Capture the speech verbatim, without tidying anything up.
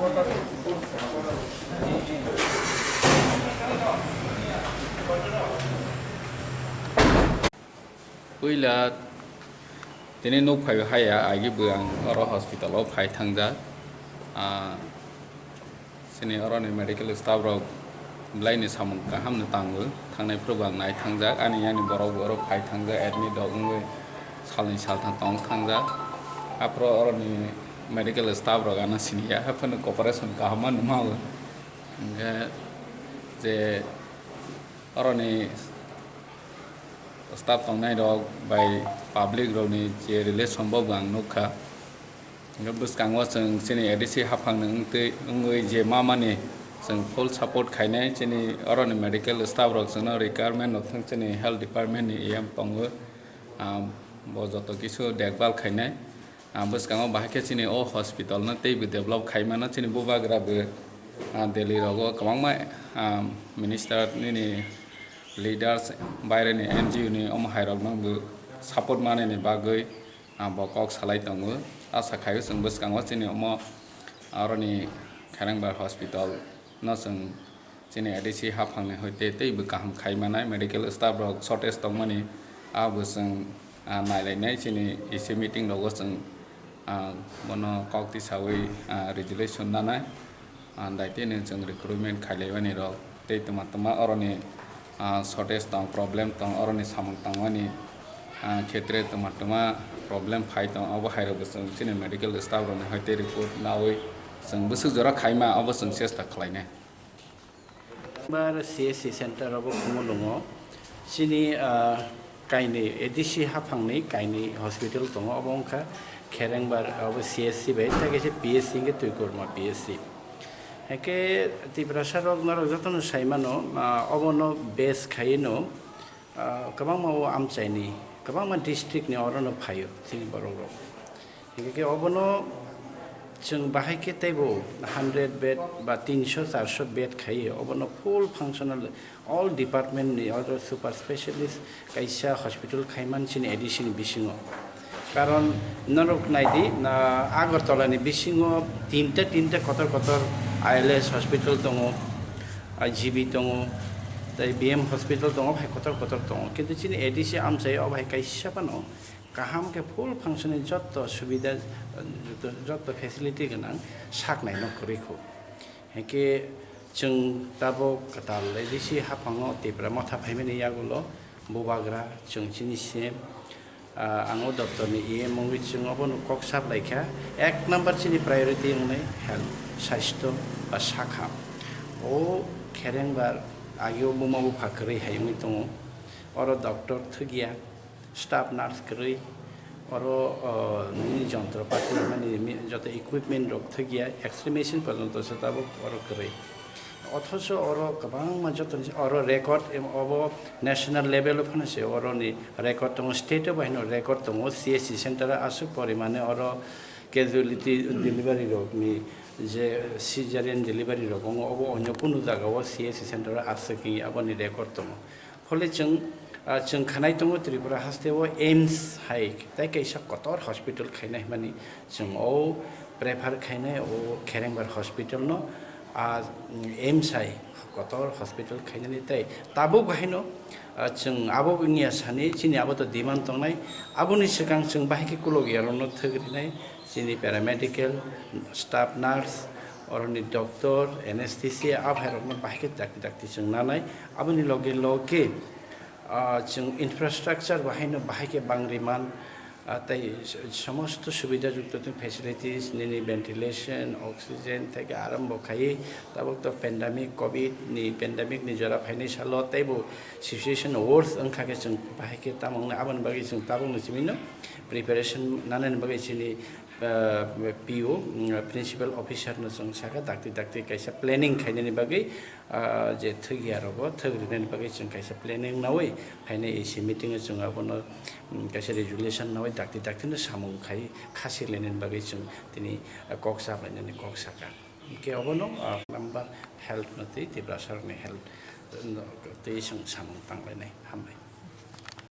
Puila tini nuk phai haya, agi bo ang oro hospital o phai thangjak. Ah, chini oroni medical staff rok belai ni samung kaham no tango, thangnai phuru bo ang nai thangjak. Ani, ani borok bo oro phai thangjak, admit rok wngwi salni saltham tong thangjak. Aphuru oroni medical staff rok ano siniya, haphano cooperation kaham ma numa o. Hingkhe je oroni staff tongnai rok bai public rokni je relation bo ang nukha. Hingkhe bwskango chwng chini A D C haphangni wngtwi, wngwi je ma mani chwng full support khainai, chini oroni medical staff rok chwngno requirement no thwng chini health department ni E M tongo, ah, bo joto kisu dekbal khainai. Ah, bwskango bahai khe chini o hospital no teibo develop khai mano, chini bubagra bo, ah, Delhi rogo kwbangma, ah, minister nini leaders, baireni N G O ni omo hai rokno bo support manani bagwi, ah, bo kok salai tongo. Asa khaio chwng bwskango chini omo, ah, oroni Kherengbar hospital no chwng chini A D C haphangni hoite teibo kaham khai manai, medical staff rok shortage tongmani, abo chwng, ah, nailainai chini E C meeting rogo chwng, ah, bono kok tisawi, ah, resolution nanai, ah, daitino chwng recruitment khailaimani rok tei twma twma oroni, ah, shortage tong, problem tong, oroni samung tangmani, ah, khetre twma twma problem phai tong, abo hai rokbo chwng chini medical staff rokni hoite report nawi chwng bwswk jora khaima abo chwng chesta khlainai. Bar C S C center obo Khumulwngo. Chini, ah, kainwi A D C haphangni kainwi hospital tongo, obo wngkha Kherengbar, obo C S C bai, tei kaisa P S C hwnkhe Twikorma P S C. Hwnkhe Tiprasa rok norok jotono sai mano, ah, obono base khaiwi no, ah, kwbangma o amchaini, kwbangma district ni oro no phaio chini borok rok. Hingke khe obono chwng bahai khe teibo hundred bed ba tinsho, charsho bed khaiwi obono full functional all department ni order super specialist kaisa hospital khaiman chini A D C ni bisingo. Karon norok naidi, na, Agartala ni bisingo tinta tinta kotor kotor I L S hospital tongo, I G B tongo, tei B M hospital tongo, hai kotor kotor tongo. Kintu chini A D C amchai o bai kaisa phano kaham khe full functioning jotto subida, jotto, jotto facility gwnang saknai no kwrwi kho. Hwnkhe chwng tabuk kwtal A D C haphango Tipra motha phaimani yagulo bubagra chwng chini C M, ah, ang o doptor ni E M wngwi chwng obono kok sap lai kha. Ek number chini priority wngnai health, saisto ba sakha. O Kherengbar agio buma bupha kwrwi hai wngwi tongo. Oro doctor thwkya, staff nurse kwrwi, oro, o, nini jontropati, mani mi-, joto equipment rok thwkya, X-ray machine porjonto se tabuk oro kwrwi. Othocho oro kwbangma joto ni, oro record, em, obo national level o phano se oro ni record tongo, state o bai no record tongo, C S C center o aswk porimane oro casualty delivery rok ni je caesarean delivery rok wngo, obo onyo kunu jaga o C S C center o aswk wngya, aboni record tongo. Phole chwng, ah, chwng khanai tongo Tripura haste o AIIMS hai tei kaisa kotor hospital khainai hwnmani chwng o prefer khainai o Kherengbar hospital no, ah, AIIMS hai kotor hospital khainani tei tabuk haino, ah, chwng abo wngya sani chini abo to demand tongnai aboni swkang chwng bahai khe kulok yarokno thwk rinai chini paramedical staff nurse oroni doctor anesthesia aphai rokno bahai khe dakti dakti chwng nanai aboni loge loge Ah, chwng infrastructure bahaino bahai khe bangri man, ah, tei s-, somosto subida jukto tei facilities, nini ventilation, oxygen theke arambo khaiwi tabuk to pandemic, covid ni pandemic ni jora phainai salo teibo situation worse wngkha khe chwng bahai khe tamo wngnai aboni bagwi chwng tabukno chimino preparation nanani bagwi chini, ah, P O, mm, principal officer no chwng sakha dakti dakti kaisa planning khainani bagwi ah, je thwk ya rogo thwk rinani bagwi chwng kaisa planning nawi phainai A C meeting o chwng abono, mm, kaisa resolution nawi dakti dakti no samung khai khasi lainani bagwi chwng tini, ah, kok sa lainani kok saka. Hwnkhe obono, ah, number health no twi Tiprasa rokni health, no, twi chwng samung tang lainai. Hambai.